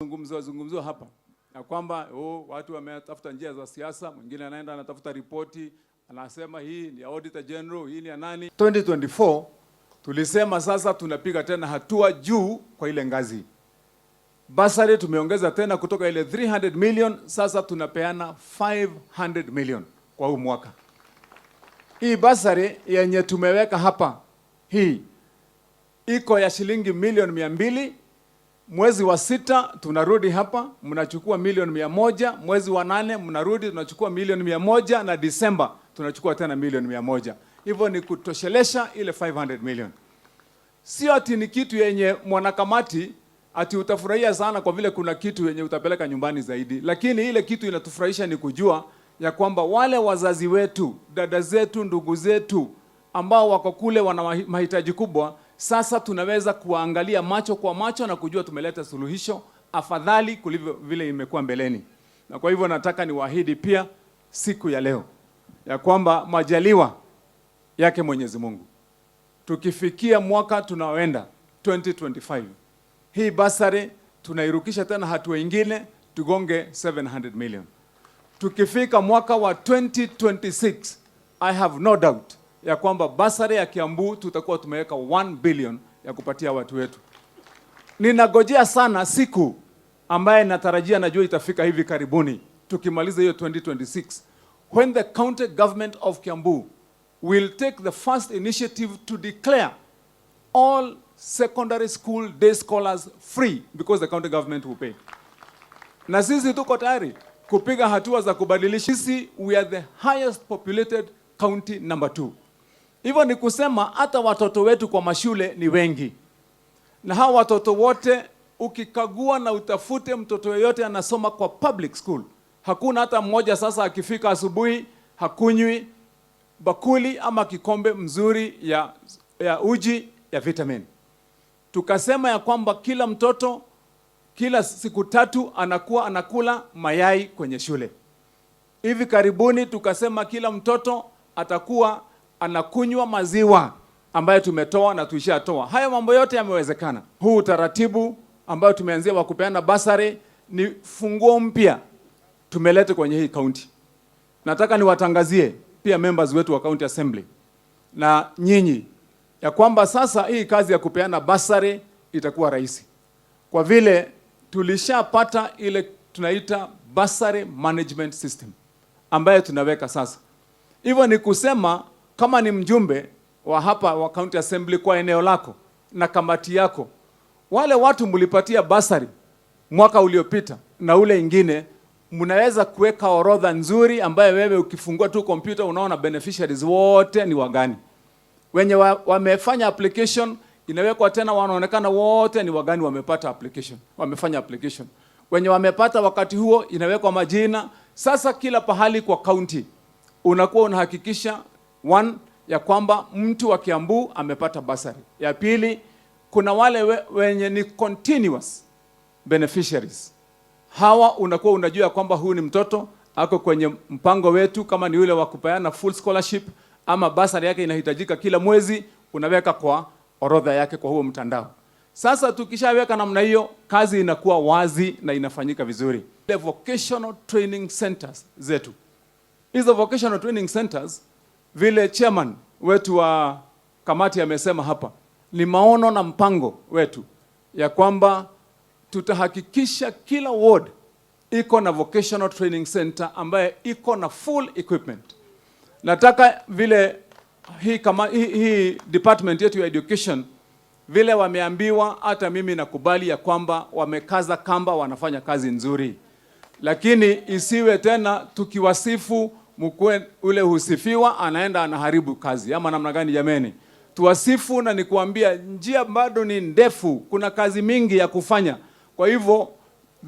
Zungumziwa zungumziwa hapa na kwamba, oh, watu wametafuta njia za siasa, mwingine anaenda anatafuta ripoti, anasema hii ni ya Auditor General, hii ni ya nani. 2024 tulisema sasa tunapiga tena hatua juu kwa ile ngazi. Bursary tumeongeza tena kutoka ile 300 million, sasa tunapeana 500 million kwa huu mwaka. Hii bursary yenye tumeweka hapa, hii iko ya shilingi milioni 200. Mwezi wa sita tunarudi hapa, mnachukua milioni 100. Mwezi wa nane mnarudi, tunachukua milioni 100, na Disemba tunachukua tena milioni 100. Hivyo ni kutoshelesha ile 500 million. Sio ati ni kitu yenye mwanakamati ati utafurahia sana kwa vile kuna kitu yenye utapeleka nyumbani zaidi, lakini ile kitu inatufurahisha ni kujua ya kwamba wale wazazi wetu, dada zetu, ndugu zetu ambao wako kule wana mahitaji kubwa, sasa tunaweza kuwaangalia macho kwa macho na kujua tumeleta suluhisho afadhali kulivyo vile imekuwa mbeleni. Na kwa hivyo nataka niwaahidi pia siku ya leo ya kwamba majaliwa yake Mwenyezi Mungu, tukifikia mwaka tunaoenda 2025, hii bursary tunairukisha tena hatua ingine, tugonge 700 million. Tukifika mwaka wa 2026, I have no doubt ya kwamba bursary ya Kiambu tutakuwa tumeweka 1 billion ya kupatia watu wetu. Ninagojea sana siku ambaye natarajia, najua itafika hivi karibuni, tukimaliza hiyo 2026, when the county government of Kiambu will take the first initiative to declare all secondary school day scholars free, because the county government will pay. Na sisi tuko tayari kupiga hatua za kubadilisha. Sisi, we are the highest populated county number two. Hivyo ni kusema hata watoto wetu kwa mashule ni wengi, na hawa watoto wote ukikagua na utafute mtoto yeyote anasoma kwa public school, hakuna hata mmoja sasa akifika asubuhi hakunywi bakuli ama kikombe mzuri ya uji ya vitamin. Tukasema ya kwamba kila mtoto kila siku 3 anakuwa anakula mayai kwenye shule. Hivi karibuni tukasema kila mtoto atakuwa anakunywa maziwa ambayo tumetoa na tuishatoa. Hayo mambo yote yamewezekana. Huu utaratibu ambayo tumeanzia wa kupeana bursary ni funguo mpya tumeleta kwenye hii county. Nataka niwatangazie pia members wetu wa county assembly na nyinyi ya kwamba sasa hii kazi ya kupeana bursary itakuwa rahisi kwa vile tulishapata ile tunaita bursary management system ambayo tunaweka sasa. Hivyo ni kusema kama ni mjumbe wa hapa wa county assembly kwa eneo lako na kamati yako, wale watu mlipatia bursary mwaka uliopita na ule ingine, mnaweza kuweka orodha nzuri ambayo wewe ukifungua tu kompyuta unaona beneficiaries wote ni wagani wenye wamefanya application, inawekwa tena, wanaonekana wote ni wagani wamepata application, wamefanya application. Wenye wamepata wakati huo inawekwa majina. Sasa kila pahali kwa county unakuwa unahakikisha, one, ya kwamba mtu wa Kiambu amepata bursary. Ya pili, kuna wale wenye ni continuous beneficiaries. Hawa unakuwa unajua kwamba huyu ni mtoto ako kwenye mpango wetu, kama ni yule wa kupeana full scholarship ama bursary yake inahitajika kila mwezi, unaweka kwa orodha yake kwa huo mtandao. Sasa tukishaweka namna hiyo, kazi inakuwa wazi na inafanyika vizuri. The vocational training centers zetu, hizo vocational training centers, vile chairman wetu wa kamati amesema hapa, ni maono na mpango wetu ya kwamba tutahakikisha kila ward iko na vocational training center ambaye iko na full equipment. Nataka vile hii department yetu ya education vile wameambiwa, hata mimi nakubali ya kwamba wamekaza kamba, wanafanya kazi nzuri, lakini isiwe tena tukiwasifu mkwe ule husifiwa anaenda anaharibu kazi, ama namna gani jameni? Tuwasifu na nikuambia njia bado ni ndefu, kuna kazi mingi ya kufanya. Kwa hivyo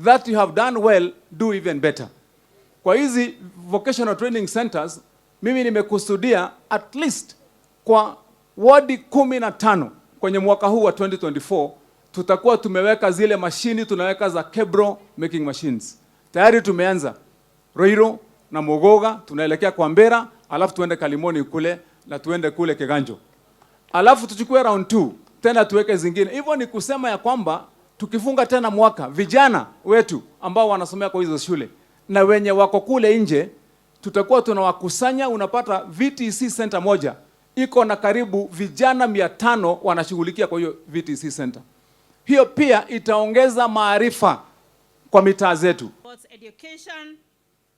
that you have done well, do even better. Kwa hizi vocational training centers mimi nimekusudia at least kwa wadi 15 kwenye mwaka huu wa 2024 tutakuwa tumeweka zile mashini tunaweka za Kebro making machines. Tayari tumeanza Ruiru na Muguga, tunaelekea kwa Mbera, alafu tuende Kalimoni kule na tuende kule Kiganjo, alafu tuchukue round 2 tena tuweke zingine. Hivyo ni kusema ya kwamba Tukifunga tena mwaka, vijana wetu ambao wanasomea kwa hizo shule na wenye wako kule nje, tutakuwa tunawakusanya. Unapata VTC center moja iko na karibu vijana 500 wanashughulikia kwa hiyo VTC center. Hiyo pia itaongeza maarifa kwa mitaa zetu. Education,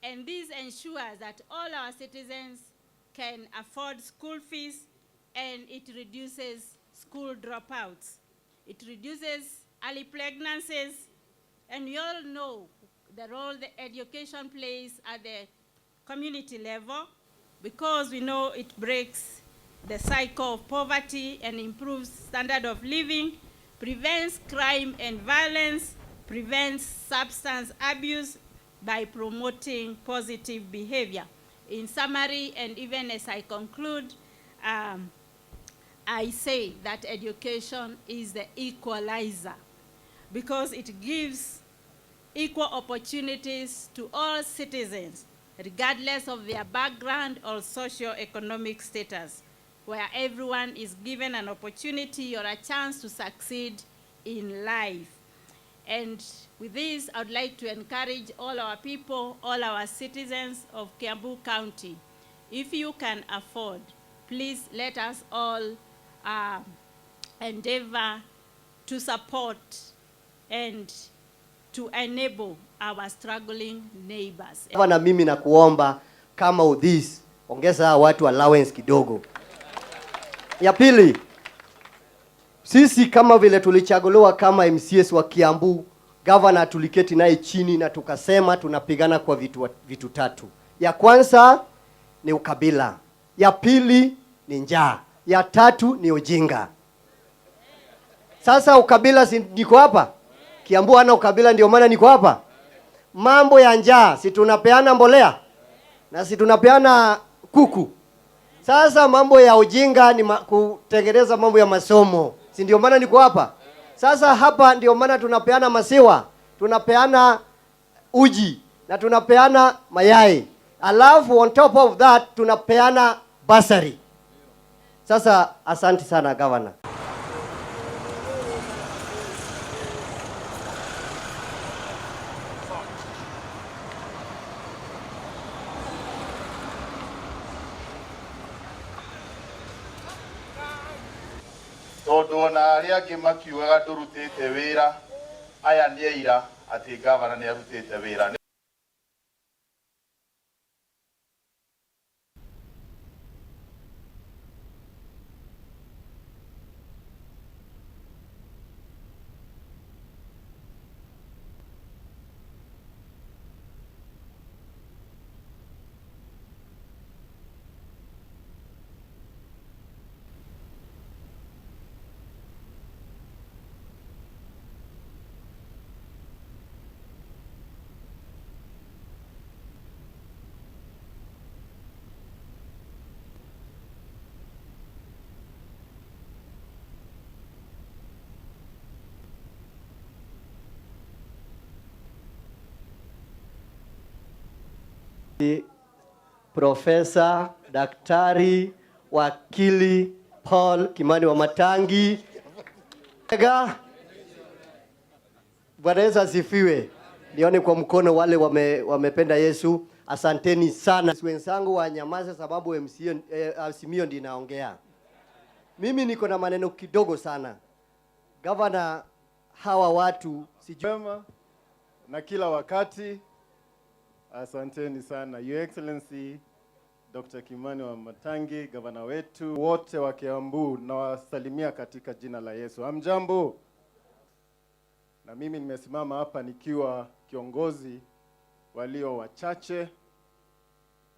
and this ensures that all our citizens can afford school fees, and it reduces school dropouts. It reduces early pregnancies, and we all know the role the education plays at the community level, because we know it breaks the cycle of poverty and improves standard of living, prevents crime and violence, prevents substance abuse by promoting positive behavior. In summary, and even as I conclude, I say that education is the equalizer, because it gives equal opportunities to all citizens, regardless of their background or socio-economic status, where everyone is given an opportunity or a chance to succeed in life. And with this, I would like to encourage all our people, all our citizens of Kiambu County, if you can afford, please let us all endeavor to support and to enable our struggling neighbors. Na mimi nakuomba kama Odhis, ongeza watu allowance kidogo. Ya pili, sisi kama vile tulichaguliwa kama MCS wa Kiambu, governor tuliketi naye chini na tukasema tunapigana kwa vitu tatu. Ya kwanza ni ukabila, ya pili ni njaa, ya tatu ni ujinga. Sasa ukabila si niko hapa? Kiambu hana ukabila, ndio maana niko hapa. Mambo ya njaa, si tunapeana mbolea na si tunapeana kuku. Sasa mambo ya ujinga ni kutengeneza mambo ya masomo, si ndio maana niko hapa. Sasa hapa ndio maana tunapeana masiwa, tunapeana uji na tunapeana mayai. Alafu on top of that tunapeana basari. Sasa asante sana governor. Tondu ona aria angi makiugaga ndurutite wira, aya ni aira ati gavana ni arutite wira. Profesa Daktari Wakili Paul Kimani Wamatangi. Bwana Yesu asifiwe. Nione kwa mkono wale wamependa Yesu. Asanteni sana. Wenzangu wanyamaze sababu Azimio ndiyo inaongea. Mimi niko na maneno kidogo sana. Governor, hawa watu sijui na kila wakati. Asanteni sana Your Excellency Dr. Kimani Wamatangi, gavana wetu wote wa Kiambu, nawasalimia katika jina la Yesu. Hamjambo? Na mimi nimesimama hapa nikiwa kiongozi walio wachache.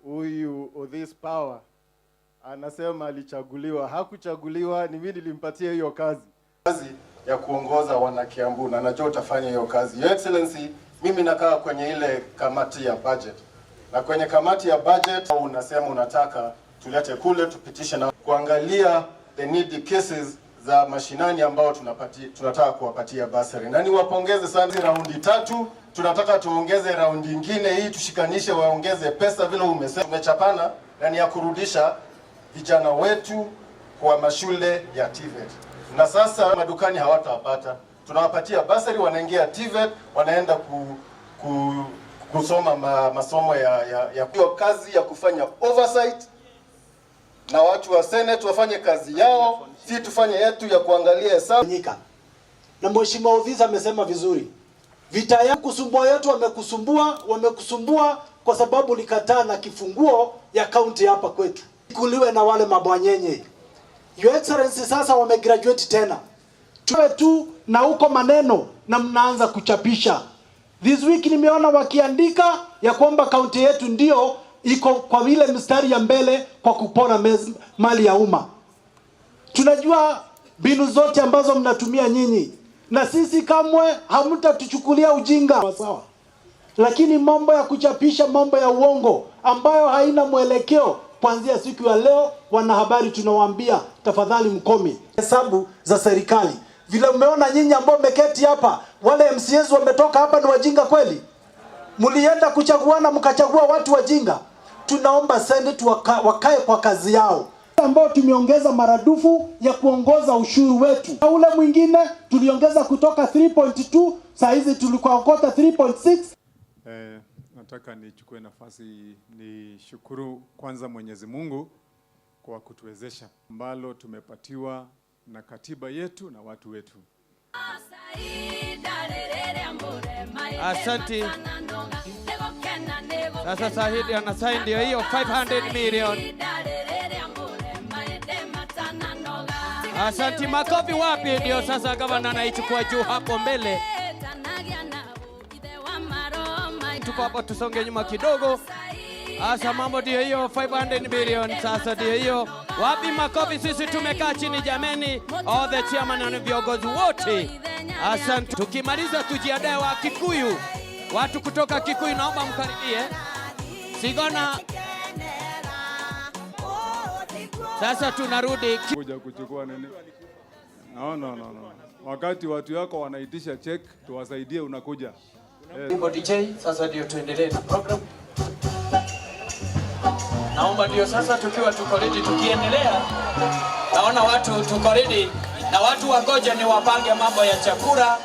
Huyu Odhis Power anasema alichaguliwa, hakuchaguliwa, ni mimi nilimpatia hiyo kazi. Kazi ya kuongoza wana Kiambu, na najua utafanya hiyo kazi. Your Excellency, mimi nakaa kwenye ile kamati ya budget. Na kwenye kamati ya budget unasema unataka tulete kule tupitishe na kuangalia the needy cases za mashinani ambao tunataka kuwapatia bursary. Na niwapongeze sana, raundi 3 tunataka tuongeze raundi nyingine hii, tushikanishe waongeze pesa vile umesema. Tumechapana na ni ya kurudisha vijana wetu kwa mashule ya TVET. Na sasa madukani hawatapata. Tunawapatia bursary, wanaingia TVET, wanaenda kusoma masomo ya hiyo kazi ya kufanya oversight, na watu wa Senate wafanye kazi yao, si tufanye yetu ya kuangalia hesabu. Nyika. Na Mheshimiwa Odhisa amesema vizuri. Vita ya kusumbua yetu wamekusumbua kwa sababu likataa na kifunguo ya kaunti hapa kwetu. Kuliwe na wale mabwanyenye. Your Excellency, sasa wamegraduate tena. Tuwe tu na huko maneno na mnaanza kuchapisha. This week nimeona wakiandika ya kwamba kaunti yetu ndio iko kwa vile mstari ya mbele kwa kupora mali ya umma. Tunajua mbinu zote ambazo mnatumia nyinyi, na sisi kamwe hamtatuchukulia ujinga. Sawa. Lakini mambo ya kuchapisha mambo ya uongo ambayo haina mwelekeo, kuanzia siku ya leo, wanahabari tunawaambia tafadhali mkomi. Hesabu za serikali. Vile mmeona nyinyi ambao mmeketi hapa, wale MCAs wametoka hapa ni wajinga kweli? Mlienda kuchaguana mkachagua watu wajinga. Tunaomba Senate wakae kwa kazi yao, ambao tumeongeza maradufu ya kuongoza ushuru wetu. Na ule mwingine tuliongeza kutoka 3.2, saa hizi tulikuwa okota 3.6. Nataka nichukue nafasi ni shukuru kwanza Mwenyezi Mungu kwa kutuwezesha ambalo tumepatiwa na katiba yetu na watu wetu. Asante. Sasa Saidi anasaini ndio hiyo 500 million. Asante, makofi wapi? Ndio sasa gavana anaichukua juu hapo mbele. Tuko hapo, tusonge nyuma kidogo. Asa mambo ndio hiyo 500 million. Sasa ndio hiyo. Wapi makofi? Sisi tumekaa chini jameni. All the chairman na viongozi wote. Asante. Tukimaliza tujiandae wa Kikuyu. Watu kutoka Kikuyu naomba mkaribie. Sigona. Sasa tunarudi kuja kuchukua nini? No, no, no, no. Wakati watu wako wanaitisha check tuwasaidie, unakuja. Wimbo DJ, sasa ndio tuendelee na program. Naomba ndio sasa tukiwa tuko ready tukiendelea. Naona watu tuko ready na watu wagoja ni wapange mambo ya chakula.